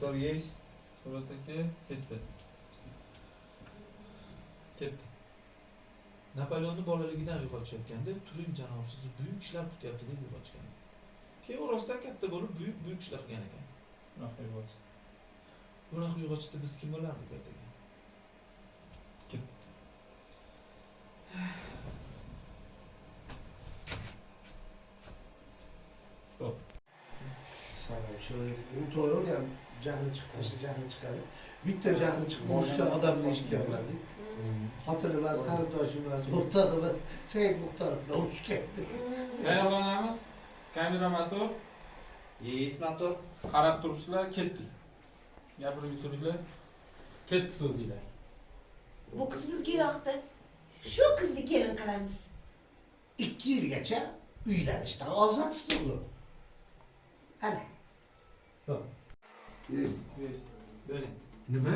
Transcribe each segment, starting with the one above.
Motor есть. Surat aka ketdi. Ketdi. Napoleonni bolaligidan uyg'otishayotganda, "Turing, janob, sizni buyuk ishlar kutyapti", deb uyg'otishgan. Keyin u rostdan katta bo'lib, buyuk buyuk ishlar qilgan ekan. Bunaqa uyg'otish. Bunaqa uyg'otishda biz kim bo'lardik ertaga? Ketdi. Stop. Salom. U to'g'ri, uni ham jahli chiqmasa jahli chiqadi. Bitta jahli chiqib urushgan odamni eshitganman-da. Xotini emas, qarindoshi emas, o'rtog'i emas, Said Muxtorov bilan urushgan. Tayyorlanamiz. Kamera motor. Есть motor. Qarab turibsizlar, ketdik. Gapirib turinglar. Ketdi so'zinglar. Bu qiz bizga yoqdi. Shu qizni kelin qilamiz. 2 yilgacha uylanishdan ozodsiz, o'g'lim. Ana. Stop. Есть. Есть. Bering. Nima?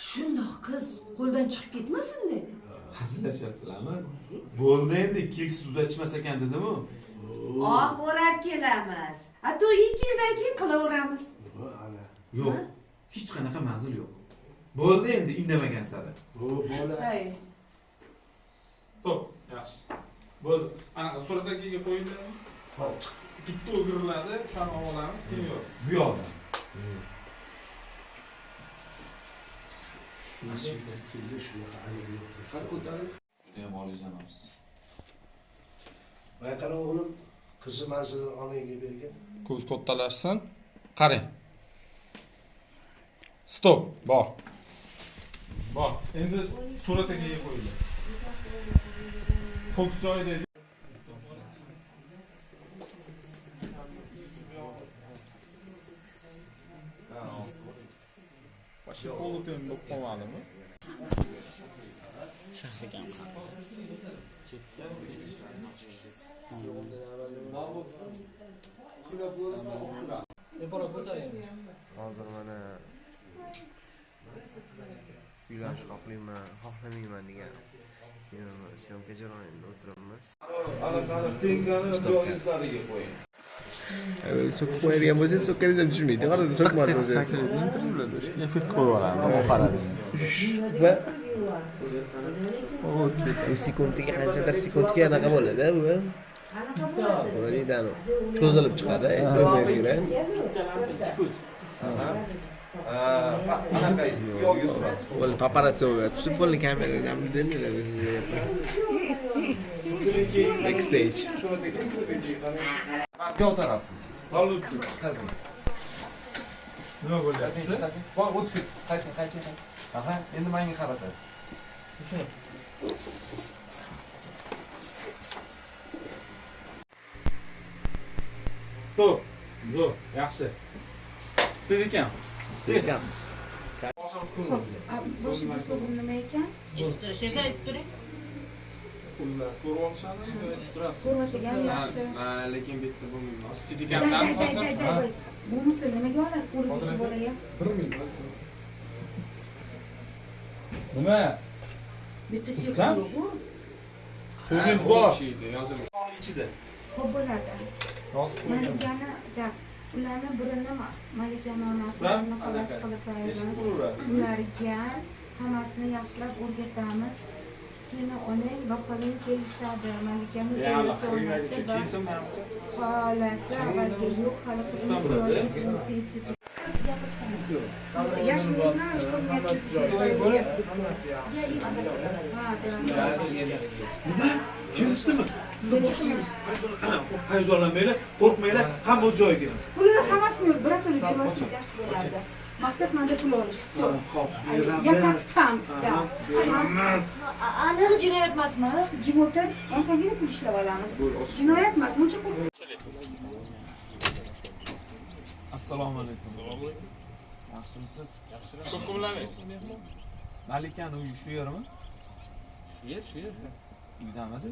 Shundoq qiz qo'ldan chiqib ketmasin-da. Hazillashyapsizlarmi? Bo'ldi endi, 2 yil siz uzatishmas ekan dedimu. Oq o'rab kelamiz. A to'y 2 yildan keyin qilaveramiz. Ana. Yo'q. Hech qanaqa manzil yo'q. Bo'ldi endi, indamagan sari. Bu bola. Hay. Stop. Yaxshi. Bo'ldi. Anaqa surat akaga qo'yinglar. Bitta o'giriladi, o'shani olib olamiz, keyin yo'q. Bu yoqdan. Shunaqa ayb yo'q. Qani ko'tarib. Judayam oliyjanobsiz. Voy, qara, o'g'lim, qizni manzilini onangga bergan. Ko'z kattalashsin. Qarang. Stop. Bor. Bor. Endi surat akaga qo'yinglar. Fokus joyida edi. Вообще полутень bo'lib qolmadimi? Shahriga ham. Hozir mana uylanish xohlayman, xohlamayman degan съёмка jarayonida o'tiribmiz. Anaqani tenkani bu yoq yuzlariga qo'ying. So'kib qo'yadigan bo'lsangiz, so'kkaningiz ham tushmaydi. Orada so'kmadi o'zi. Intervyularda effekt qo'yib yuboradi. Va u sekundiga qanchadir sekundga anaqa bo'ladi bu. Nima deydi, anavi cho'zilib chiqadi прямой эфир. Anaqa yoq yuzmas. Bo'ldi, paparazzi bo'lyapti. Bo'ldi, kamerani ham demaydi sizga. Backstage. Surat aka, surat aka, qarang. Bu yoq taraf. Nima bo'lyapti? Voy, o'tib ketdi. Qayting, qayting. Aha, endi menga qaratasiz. Shuni. Stop. Zo'r, yaxshi. Steadicam. Steadicam. Xo'p, boshida so'zim nima ekan? Aytib turing, Sherzod, aytib turing. Ular ko'rib olishadimi yo aytib turasiz? Ko'rmasak ham yaxshi. Man lekin bu yerda bo'lmayman. Day, Steadicamdan day, day, day, day. Bo'lmasa nimaga oladi qo'liga shu bola ham? Bir minut. Nima? Bitta tekst Sizdan? yo'q-ku. So'zingiz bor. Yozilmiş. Ichida. Xo'p bo'ladi. Yozib qo'ying. Malikani, так, ularni birini Malikani onasi Sizam birini xolasi anaqa, qilib Eshitib tayyorlaymiz. turaverasiz. Ularga hammasini yaxshilab o'rgatamiz. Seni onang va xolang kelishadi. Malikani Ya, onasi va kesin mana bu. xolasi avvalgi yo'q, hali qizimiz yoshi institut. Я же не знаю, что мне Я им Ha, да. Nima? Kelishdimi? Boshlaymiz. Hayajonlanmanglar, qo'rqmanglar, hamma o'z joyiga keladi. Pulini hammasini birato'la bermasangiz yaxshi bo'lardi. Maqsad manda pul olish. Всё. Xo'p, Я как сам, да. Beramiz. Aniq jinoyat emasmi? Jim o'tir, osongina pul ishlab olamiz. Jinoyat emas, muncha qo'rq. Assalomu alaykum. Assalomu alaykum. Yaxshimisiz? Ko'p qilmaymiz. Malikani uyi shu yermi? Shu yer, shu yer. Uydamidi?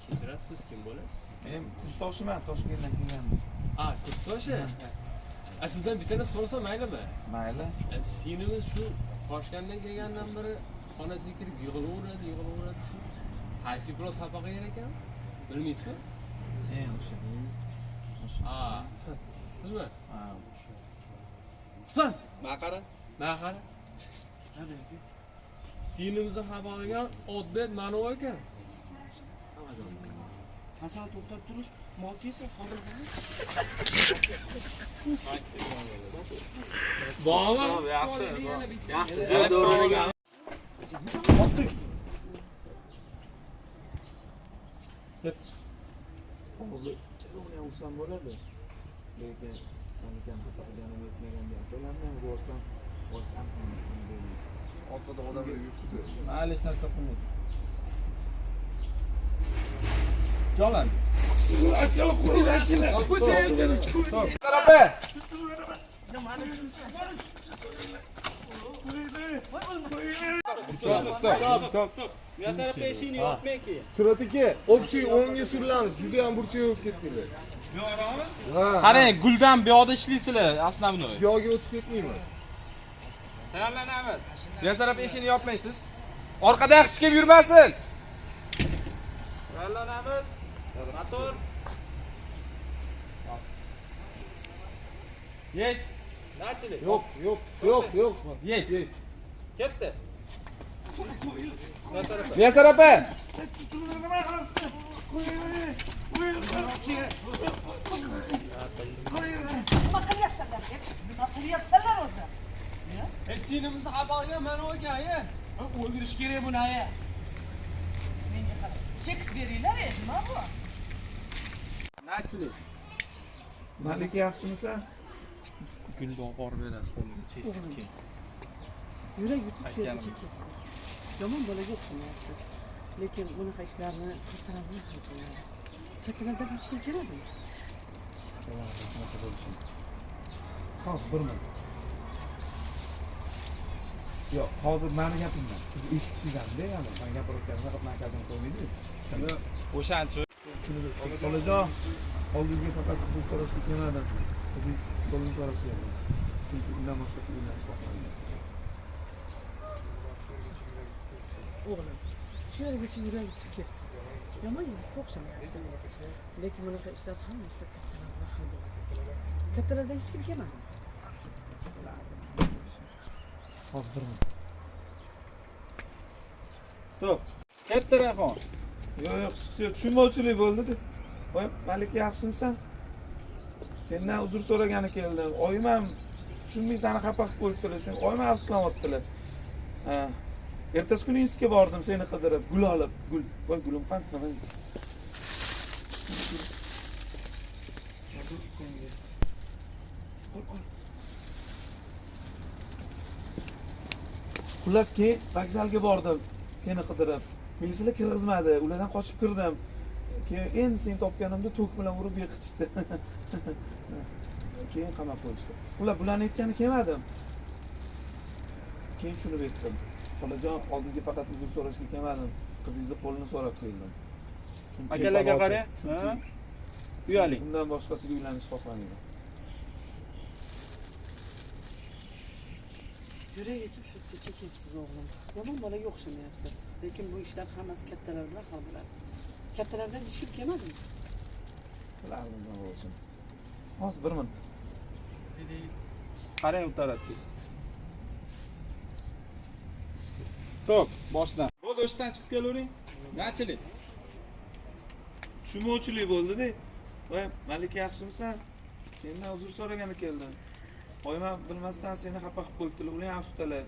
Kechirasiz, siz kim bo'lasiz? Men kursdoshiman, Toshkentdan kelganman. A, kursdoshi? A, sizdan bitta narsa so'rasam maylimi? Mayli. Singlimiz shu Toshkentdan kelgandan beri xonasiga kirib yig'laveradi, yig'laveradi shu. Qaysi iflos xafa qilgan ekan? Bilmaysizmi? Sen o'sha. A, sizmi? Ha. Husan, Man qara. mana qara. Singlimizni xafa qilgan Otbek mana u ekan. Hasan to'xtab turish, mol kelsa hozir. Bormi? Yaxshi. Yaxshi. Hozir ikkalovini ham ursam bo'ladi. Lekin malikani xafa qilganim yetmaganda ikkalamni ham ko'rsam, olsam ham bo'lmaydi. Orqada odamlar yuribdi. Mayli, hech narsa qilmaydi. Jolan. Tarafa. Stop, stop, stop. Muyassar opa eshikni yopmang keyin. Surat aka, общий o'ngga surilamiz. Juda ham burchakka o'tib ketdinglar. Ha. Qarang, guldan bu yoqda ishlaysizlar, основной. Bu yoqqa o'tib ketmaymiz. Tayyorlanamiz. Muyassar opa eshikni yopmaysiz. Orqadan hech kim yurmasin. Tayyorlanamiz. Motor. Есть. Начали. Yo'q, yo'q, yo'q, yo'q. Есть. Есть. Ketdi. Muyassar opa. Nima qilyapsanlar? Nima qilyapsanlar o'zi? Singlimizni xafa qilgan mana u ekan, aya. O'ldirish kerak buni aya. Menga qarang. Tekst beringlar, nima bu? Начали. Malika yaxshimisan? Gulni olib borib berasiz qo'liga kesib keyin. Yurak yutib shu yergacha kelibsiz. Yomon bolaga o'xshamayapsiz. Lekin bunaqa ishlarni kattalar bilan hal qilinadi. Kattalardan hech kim kelmadimi? Hozir bir minut. Yo'q, hozir mani gapimdan. Siz eshitishingiz-da, ya'ni men gapirayotganimda faqat mani gapimni qo'ymaydi-yu. O'shancha. Shuni Xolajon, oldingizga faqat uzr so'rashga kelmadim. Qizingiz qo'lini so'rab keldim. Chunki undan boshqasi uylanish xohlamaydi. O'g'lim, shu yergacha yurak yutib kelibsiz. Yomon yigitga o'xshamayapsiz. Lekin bunaqa ishlar hammasi kattalar bilan hal bo'ladi. Kattalardan hech kim kelmadimi? Hozir bir minut. Stop. Ketdi Rayhon. Yo'q, yo'q, yo'q, tushunmovchilik bo'ldi-da. Voy, Malika yaxshimisan? Sendan uzr so'ragani keldim. Oyim ham tushunmay seni xafa qilib qo'yibdilar. Shuni oyim ham afsuslanyaptilar. Ha. Ertasi kuni institutga bordim seni qidirib, gul olib, gul. Voy, gulim qani? Nima? Senga. Ol, ol. Xullas keyin vokzalga bordim seni qidirib. Militsiyalar kirgizmadi, ulardan qochib kirdim. Keyin endi seni topganimda tok bilan urib yiqitishdi. Keyin qamab qo'yishdi. Ular bularni aytgani kelmadim. Keyin tushunib yetdim. Xolajon, oldingizga faqat uzr so'rashga kelmadim. Qizingizni qo'lini so'rab keldim. Chunki Akalarga qarang. Chunki Uyaling. undan boshqasiga uylanish xohlamayman. Yurak yutib shu yergacha kelibsiz o'g'lim. Yomon bolaga o'xshamayapsiz. Lekin bu ishlar hammasi kattalar bilan hal bo'ladi. Kattalardan hech kim kelmadimi? Bilardim nima bo'lishini. Hozir bir minut. Qarang u tarafga. Stop, boshdan. Bo'ldi, o'shdan chiqib kelavering. Начали. Tushunmovchilik bo'ldi-da. Voy, Malika yaxshimisan? Sendan uzr so'ragani keldim. Oyim ham bilmasdan seni xafa qilib qo'yibdilar, ular ham afsusdalar.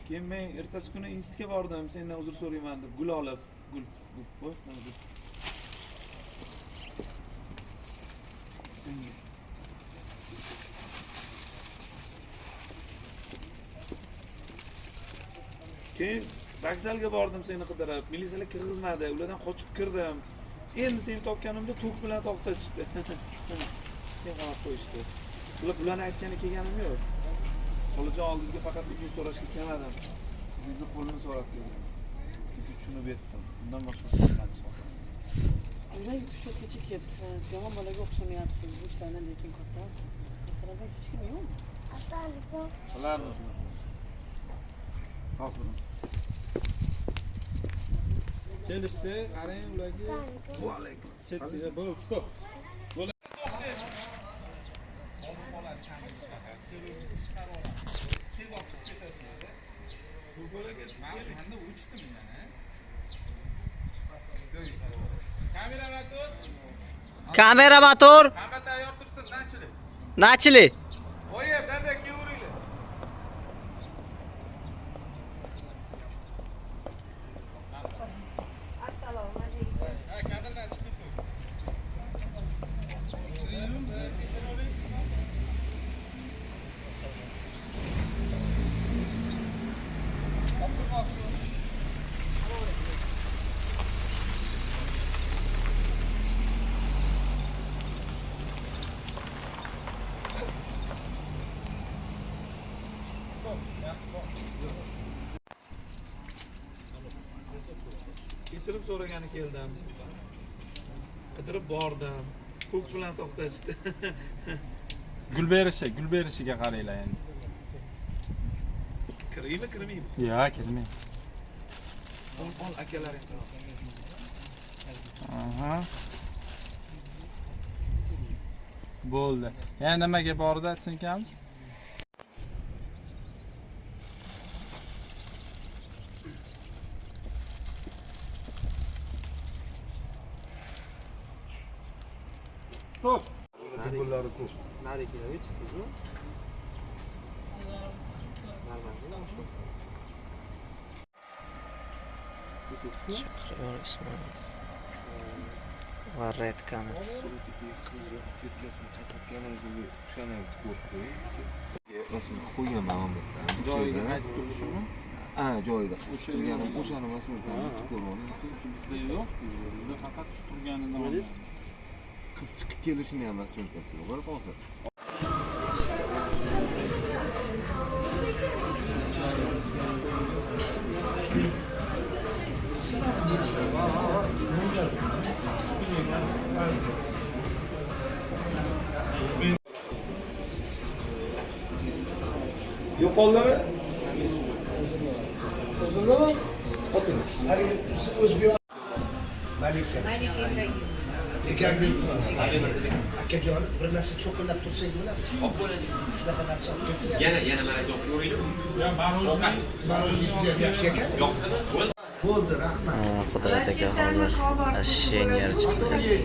Keyin men ertasi kuni institutga bordim, sendan uzr so'rayman deb gul olib, gul, gul, voy, mana gul. Senga. Keyin vokzalga bordim seni qidirib, militsiyalar kirgizmadi, ulardan qochib kirdim. Endi seni topganimda tok bilan to'xtatishdi. Keyin qamab qo'yishdi. Ular bularni aytgani kelganim yo'q. Xolajon, oldingizga faqat uzr so'rashga kelmadim. Qizingizni qo'lini so'rab keldim. Chunki tushunib yetdim. Bundan boshqasi uylanish xohlamayman. Yurak yutib shu yergacha kelibsiz. Yomon bolaga o'xshamayapsiz. Bu ishlarni lekin kattalardan hech kim yo'qmi? Bilardim shuni. Hozir bir minut. Kelishdi, qarang ularga. Va alaykum. Chetga bo'ldi, stop. ketasizlar. Bu falokat menda o'chdim yana. Kamera motor. Kamera motor. Hamma tayyor tursin, nachili. Nachili. Oya, dada kelaveringlar. Assalomu alaykum. Ha, kadrdan chiqib ketdi. Kechirim so'ragani keldim. Qidirib bordim. Ko'k bilan to'xtashdi. Gul berishi, gul berishiga qaranglar endi. Kiraymi, kirmaymi? Yo'q, kirmang. Ol, ol akalaring. Aha. Bo'ldi. Yana nimaga bordi aytsin-kamiz? Top. Bullari ko'p. Narikilarga chiqdingizmi? Shahriyor Ismoilov va Red Cameras. Suratdagi qizni otvetkasini qaytarganimizda o'shani ham ko'rib qo'ying. Rasmga qo'yganman mana bu yerda. Joyiga qaytib turishimi? Ha, joyida. O'sha turganim, o'shani rasmini bitta ko'rib oling. Bizda yo'q, bizda faqat shu turganidan olamiz. Qiz chiqib kelishini ham rasmkasi yo'q hozir. Yo'qoldimi? O'zimdami? Oting. O'zbek Malika. Malika. Akajon, bir narsa cho'qillab tursangiz bo'ladimi? Hop bo'ladi. Shunaqa narsa olib kelib. Yana yana mana yo'q ko'ringlarmi? Ya marujni, marujni juda ham yaxshi ekan. Yoqdimi? Bo'ldi. Bo'ldi, rahmat. Xudoyat aka hozir ashshenglar chiqdi.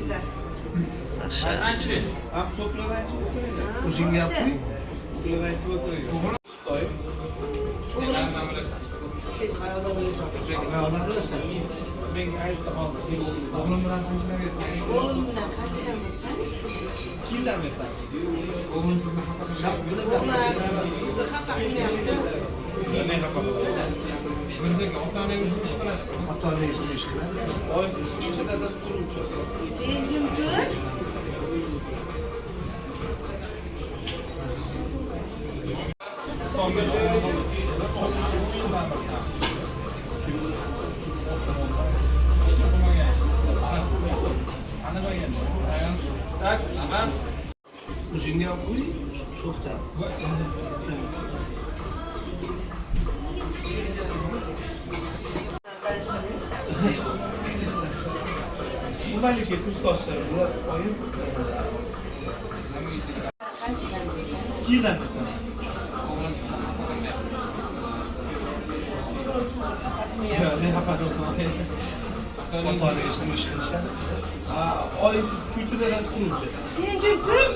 Asha. Ham so'plardan ichib o'tiringlar. O'zingga ham qo'y. So'plardan ichib o'tiringlar. Xitoy. Sen qayoqdan bilasan? Qayoqdan bilasan? Menga aytdi hozir. O'g'lim bilan qanchalar O'g'lim bilan qanchadan beri tanishsiz? 2 yildan beri tanishdik. O'g'lim sizni xafa Sen O'g'lim sizni xafa qilmayaptimi? Men xafa qildim. Mirzaga ota-onangiz urush qiladi. Ota-onangiz urush qiladi. Oyisi tikuvchi, dadasi quruvchi. Sen jim tur. O'zingga ham qo'y, to'xta. Bu Malika kursdoshlari, bular oyim 2 yildan beri tanishdik. Men xafa qildim. Ota-onangiz urush qilishadi. Ha, oyisi tikuvchi, dadasi quruvchi. Sen jim tur.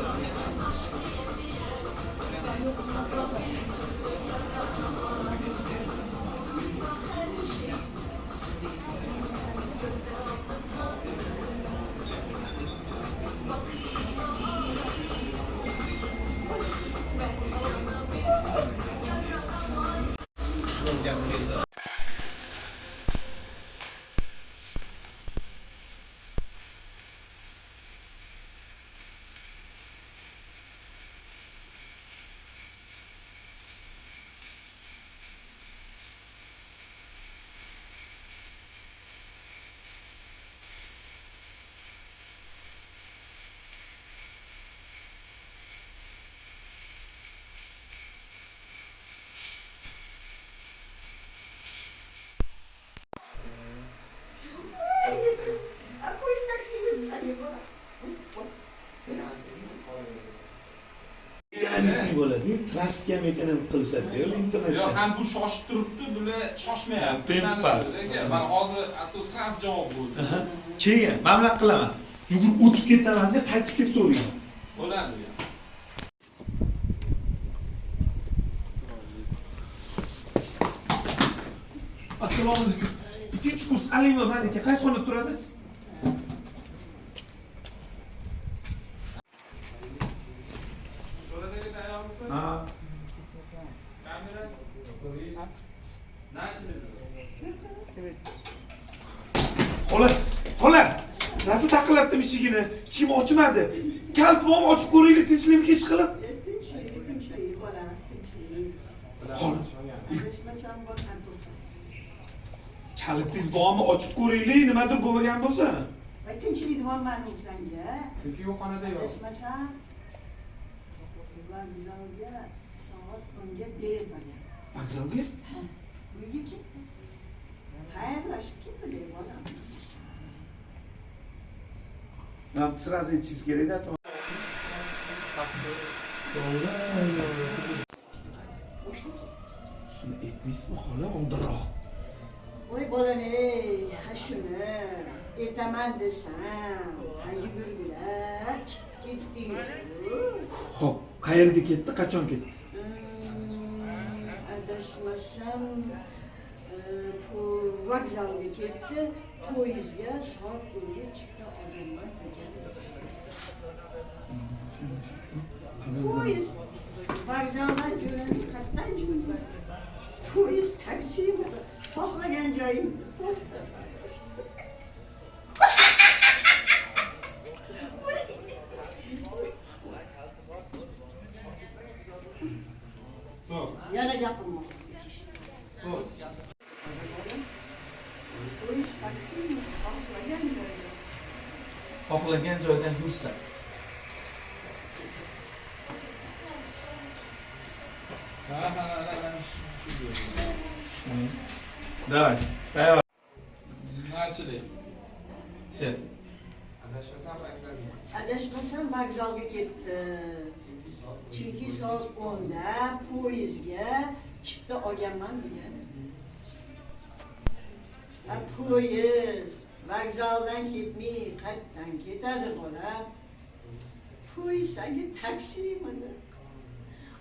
bo'ladi, trafikka ham ekonom qilishadi internetda. Yo'q, ham bu shoshib turibdi, bular shoshmayapti. Temp past. Mana hozir atto sraz javob bo'ldi. Keyin mana bunaqa qilaman. Yugurib o'tib ketaman deb qaytib kelib so'rayman. Bo'ladi. Assalomu alaykum. Ikkinchi kurs Alimova Malika qaysi xonada turadi? Ha. Kamera. Начали. Xola, xola. Rosa taqillatdim eshigini. Hech kim ochmadi. Kalit bormi, ochib ko'raylik, tinchlikmi kech qilib? Tinchlik, tinchlik, bolam, tinchlik. Xola, Adashmasam bolam to'xta. kalitingiz bormi, ochib ko'raylik, nimadir bo'lmagan bo'lsa. Voy tinchlik deyapman sanga. Chunki u xonada yo'q. Adashmasam vokzalga soat 10ga bilet olgan. Vokzalga? Uyga ketdi. Xayrlashib ketdi deb bolam. Нам сразу aytishingiz kerak-da. Shuni aytmaysizmi xola oldinroq? Voy bolam ey, ha shuni aytaman desam, ha yugurgilab chiqib ketding. Xo'p, qayerga ketdi, qachon ketdi? Adashmasam vokzalga ketdi, poyezdga soat 10ga chipta olganman degan. Poyezd vokzaldan jo'namay, qayerdan jo'nadi? Poyezd taksimi? Xohlagan joyingda to'xtadi. Yana gapim oxirigacha. Poyezd taksimi? Xohlagan joyda. Xohlagan joydan yursa. Давайте. Давай. Начали. Sher. Adashmasam vokzalga. Adashmasam vokzalga ketdi. Chunki soat 10da poyezdga chipta olganman degan edi. Ha, poyezd vokzaldan ketmay, qayerdan ketadi bolam? Poyezd sanga taksimidi?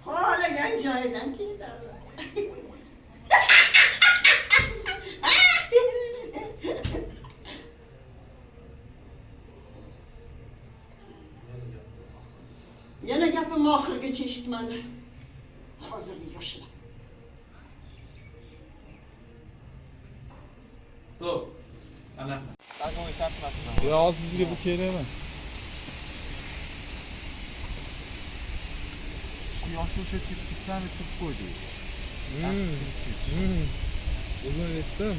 Xohlagan joyidan ketadi. Yana gapim oxirigacha eshitmadi. Hozirgi yoshlar. Stop. Ana. Yo, hozir bizga bu kerak emas. Quyoshni o'sha yerga spetsiyalni tushirib qo'ydik. O'zim aytdim.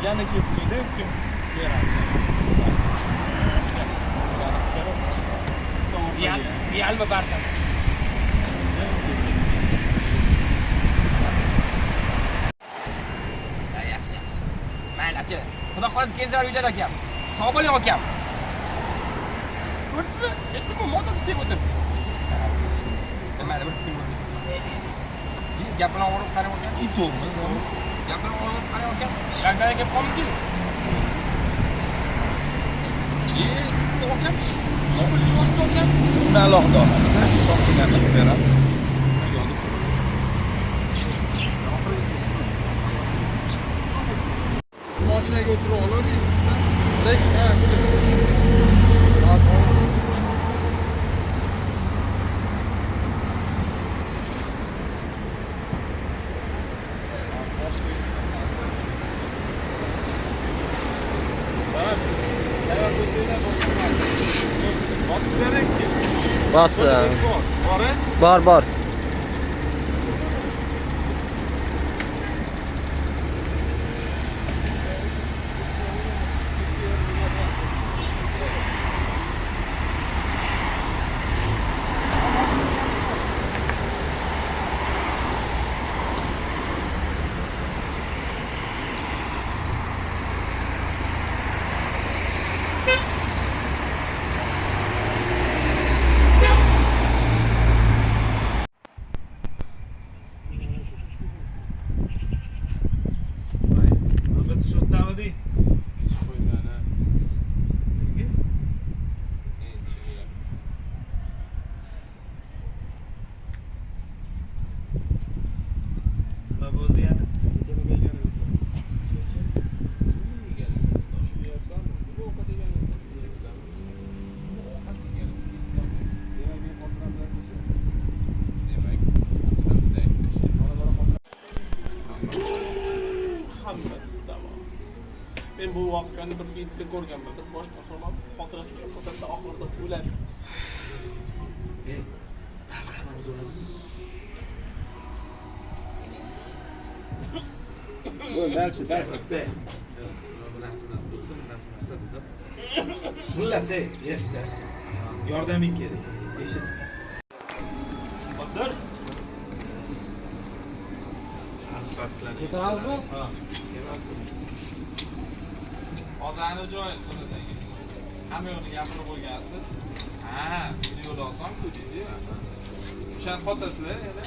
Yana ketdi-da, Realmi Barsa? Yaxshi, yaxshi. Mayli aka. Xudo xohlasa kelsalar uyda akam. Sog' bo'ling akam. Ko'rdingizmi? Aytdimmi, moda tutib o'tiribdi. Mayli, bir kun bo'lsin. Gap bilan urib qarab o'tgan. To'g'rimi? Gapirib olib qarang akam. Vokzalga kelib qolmisiz? Usta akam. Nima deyapsiz akam? Uni alohida olamiz. Hisob qilganda qilib beramiz. Siz mashinaga o'tirib olavering usta. Bosdi. Bor, Bor, bor. Albatta shu yerdami deng. Nega? Nima bo'ldi yana? Hammasi tamom. Men bu voqeani bir filmda ko'rganman. Bir bosh qahramon xotirasini yo'qotadi, oxirida o'ladi. Ey, baribir hammamiz o'lamiz. Bo'ldi, дальше, дальше. De. Bu narsa emas, do'stim, bu narsa narsa dedim. Xullas, ey, eshit. Yordaming kerak. Eshit. Qodir. O'tiramizmi? Ha. Hozir ani joyi sunnatdagi. Hamma yo'lni gapirib qo'ygansiz. Ha, buni yo'li oson-ku deydi. O'shani qotasizlar yana.